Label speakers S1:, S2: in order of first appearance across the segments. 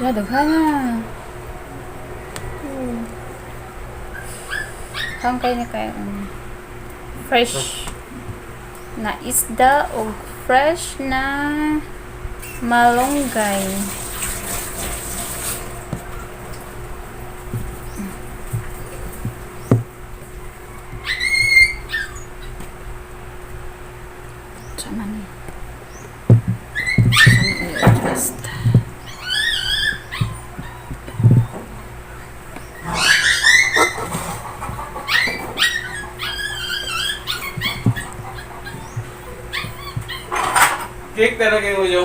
S1: Wala, daghan na. Kang kayo ni kayo. Fresh na isda o fresh na malunggay. Sama ni. Sama ni adjust.
S2: Cake talaga yung ulo.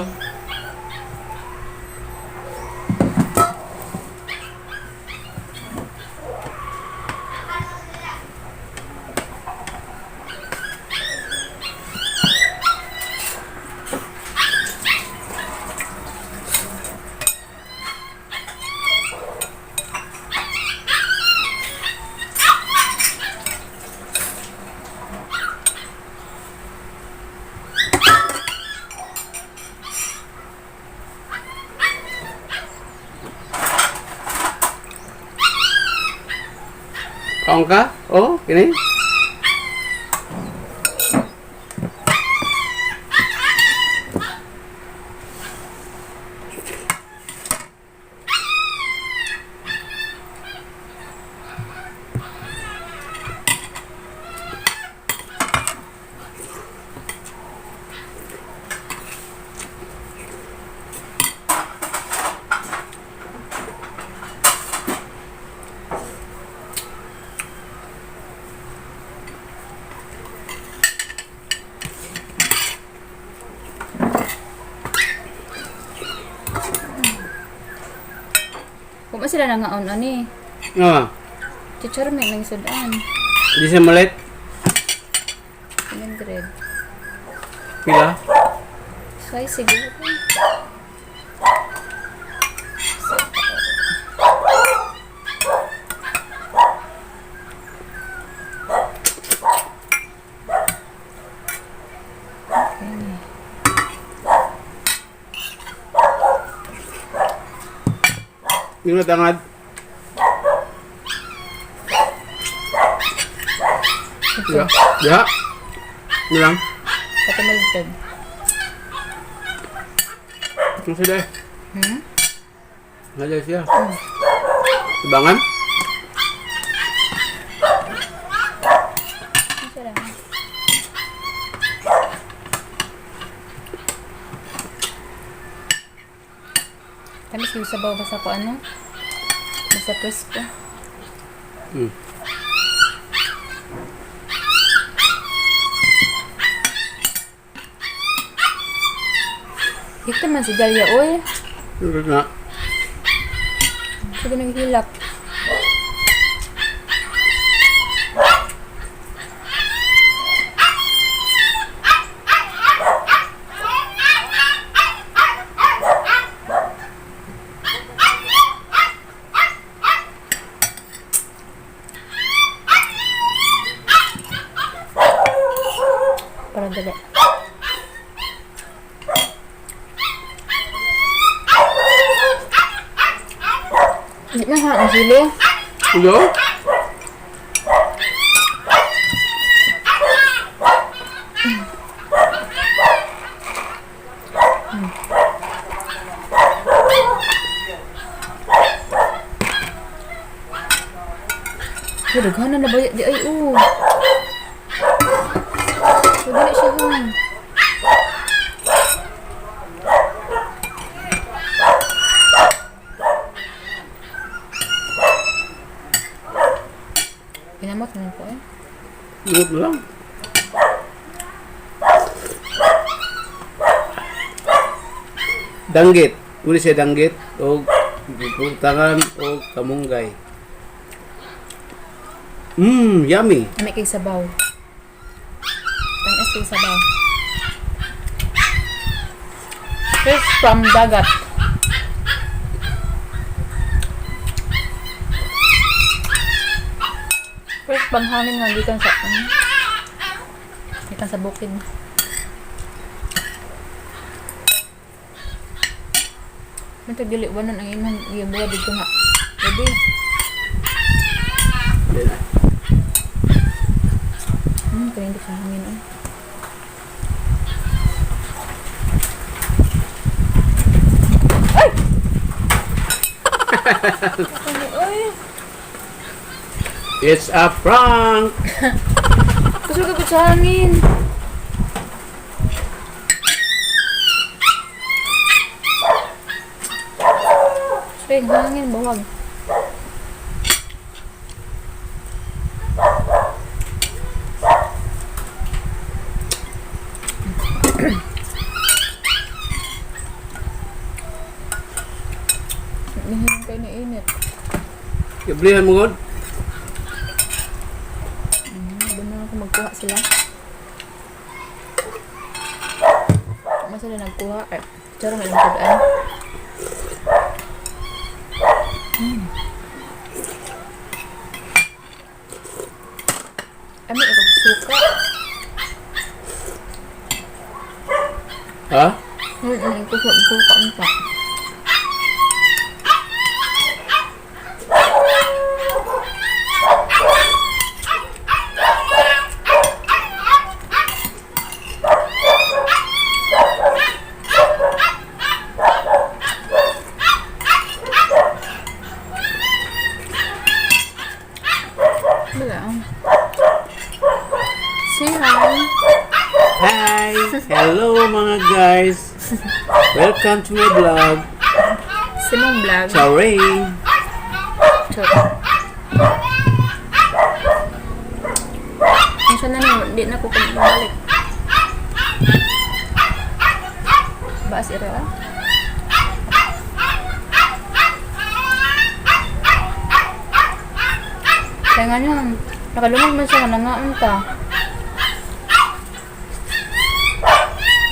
S2: Kaon ka? Oh, kini?
S1: Kung ba sila nangaon ani?
S2: Ah,
S1: Chicharon may nang sudan.
S2: di siya malit.
S1: 100.
S2: Pila?
S1: Size siguro. Okay.
S2: Yung natangad.
S1: Ito.
S2: Ya. Ya. Ano lang?
S1: Katumaltad.
S2: Ano sila eh?
S1: Hmm?
S2: Nalay siya. Tibangan?
S1: Ano sila? Tamis yung sabaw basta ko ano? Basta presko. Ito man si Dalia, oy.
S2: Yung nga.
S1: Sige naghilak. Para dali. Hindi na ha, ang sili.
S2: Ulo?
S1: Uy, daghanan na ba di ay oh. So, dili siya hon. Pinamot na lang po eh.
S2: Lumot mo lang. Danggit. Uli siya danggit o butangan o kamunggay. Yummy.
S1: May kay sabaw. Tamis kay sabaw. Fish from dagat. Fresh panghangin nga gikan sa ano? Gikan sa bukid. Mantag dili wanan ang imong gibuhat dito nga. Gabi.
S2: Hindi na.
S1: Kanindot sa hangin oh. Ay! Ay!
S2: It's a prank!
S1: Kusog ako sa hangin. Swing, hangin, bawag. Nihinang kayo na init.
S2: Iblihan mo god.
S1: Doon na ako magkuha sila. Mas sila nagkuha. Eh, tsara nga ilang tudan. Ano ito? Suka.
S2: Ha?
S1: Ano ito? Suka ang pa. Wala. Say hi.
S2: Hi! Hello mga guys! Welcome to my vlog.
S1: Simong vlog.
S2: Sorry!
S1: Charot. Ang na niyo, di na ko balik. Baas ira ah. Kaya nga niya, nakalumag man siya nga nangaon ta.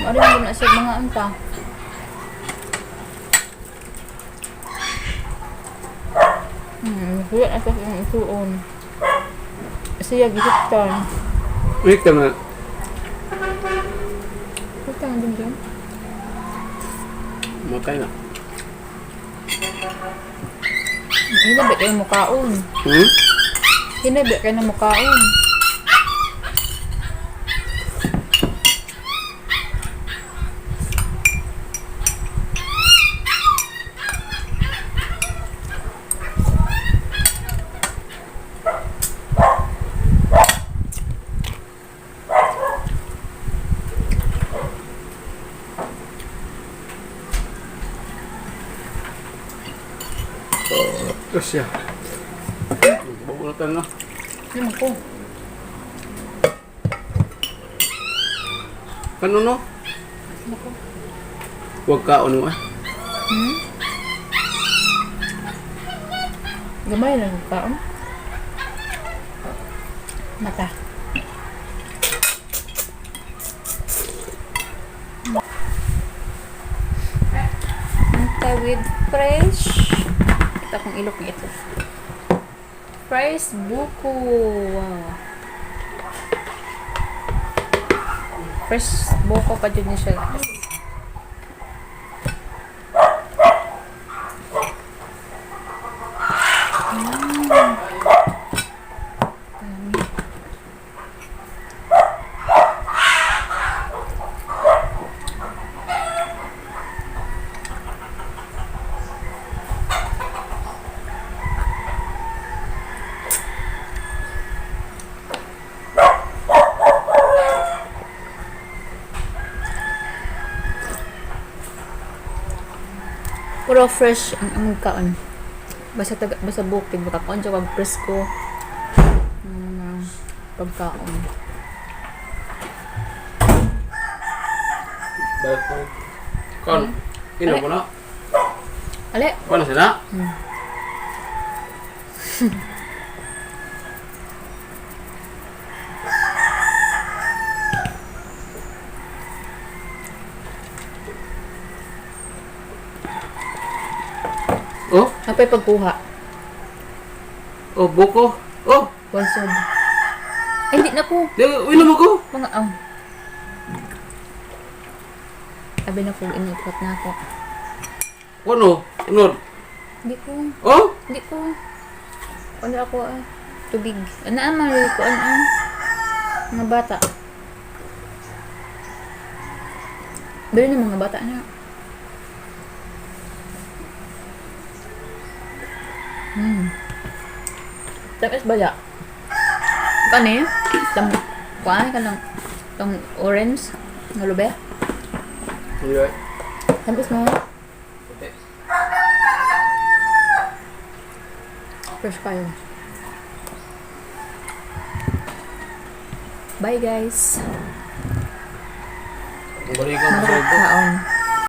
S1: Maari mo na siya mga ta. Huwag na siya sa isuon. Siya gisiptan.
S2: Wait ka nga.
S1: Huwag ka din dyan.
S2: Makay na.
S1: Hinabi kayo mukaon.
S2: Hmm?
S1: Hinabi kayo na mukaon.
S2: Terus ya. Bubulatan na.
S1: Ano ko?
S2: Kano no?
S1: Ano ko?
S2: Huwag ka ano ah.
S1: Hmm? Gamay lang ang kaon. Mata. Mata with fresh. Ito akong ilok na ito. Fresh buko. Wow. Fresh buko pa dyan niya siya. Puro fresh ang among kaon. Basta taga, basta bukid makaon siya kag presko ng mga pagkaon.
S2: Kon. Ino ko na.
S1: Ale,
S2: Paano sila? Oh,
S1: napay pagkuha.
S2: oh, buko. Oh,
S1: Wansod. Ay, hindi na ko.
S2: di, inom ako.
S1: Mga aw. Abi na ko inipot na ako.
S2: Kuno, unod.
S1: Hindi ko.
S2: Oh?
S1: Hindi ko. Ano ako ah. Tubig. Ano ang mga ko ano ang mga bata. Bili ng mga bata na. Tamis bala. Kani? Tam kuan ka lang. Tong orange nga lube.
S2: Hindi.
S1: Tamis mo. Fresh kayo. Bye, guys.
S2: Balik ko sa
S1: Kaon.